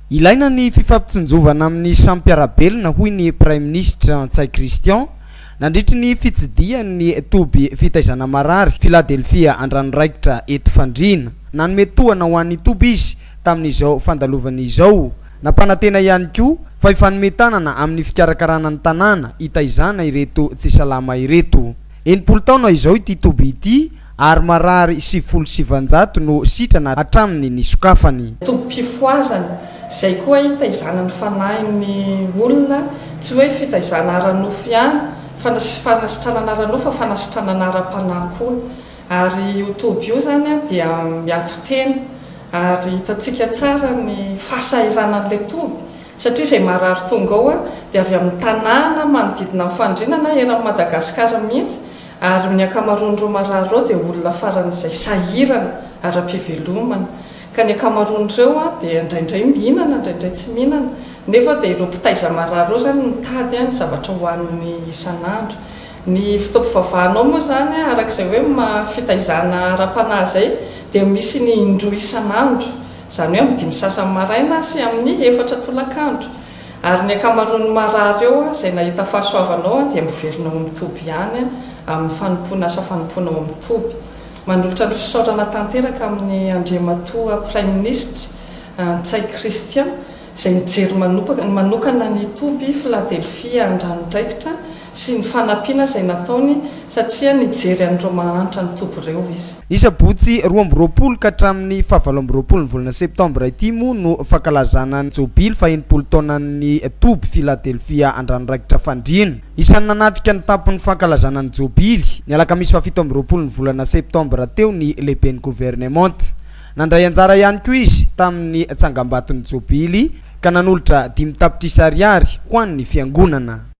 Ilaina ny fifampitsinjovana amin'ny samy mpiara-belona, hoy ny Praiminisitra Ntsay Christian, nandritry ny fitsidihany ny toby fitaizana marary Philadelphia Andranoraikitra eto Fandriana. Nanome tohana ho an'ny toby izy tamin'izao fandalovany izao. Nampanantena ihany koa fa hifanome tanana amin'ny fikarakarana ny tanàna hitaizana ireto tsy salama ireto. 60 taona izao ity toby ity ary marary 990 no sitrana hatramin'ny nisokafany. Tobim-pifohazana, izay koa hitaizana ny fanahin'ny olona, tsy hoe fitaizana ara-nofo ihany, fanasitranana ara-nofo fa fanasitranana ara-panahy koa. Ary io toby io izany dia miato tena, ary hitantsika tsara ny fahasahiranan'ilay toby, satria izay marary tonga ao dia avy amin'ny tanàna manodidina ny Fandriana na eran'i Madagasikara mihitsy, Ary ny ankamaroan'ireo marary ireo dia olona faran'izay sahirana ara-pivelomana. Ka ny ankamaroan'ireo dia indraindray mihinana, indraindray tsy mihinana. Nefa dia ireo mpitaiza marary ireo izany mitady ny zavatra hohaniny isan'andro. Ny fotoam-pivavahana ao moa izany, araka izay hoe maha fitaizana ara-panahy izay, dia misy ny indroa isan'andro. Izany hoe amin'ny dimy sasany maraina sy amin'ny efatra tolakandro. Ary ny ankamaroan'ny marary ao izay nahita fahasoavana ao dia miverina ao amin'ny toby ihany amin'ny fanompoana asa fanompoana ao amin'ny toby. Manolotra ny fisaorana tanteraka amin'ny Andriamatoa Praiminisitra Ntsay Christian izay nijery manokana ny toby Philadelphia Andranodraikitra sy ny fanampiana izay nataony satria nijery an'ireo mahantra ny toby ireo izy. Ny sabotsy 22 ka hatramin'ny faha-28 ny volana septambra ity moa no fankalazana ny jobily faha-60 taonan'ny toby Philadelphia Andranoraikitra Fandriana. Isan'ny nanatrika ny tampon'ny fankalazana ny jobily, ny alakamisy faha-27 ny volana septambra teo ny lehiben'ny governemanta. Nandray anjara ihany koa izy tamin'ny tsangambaton'ny jobily ka nanolotra 5 tapitrisa ariary ho an'ny fiangonana.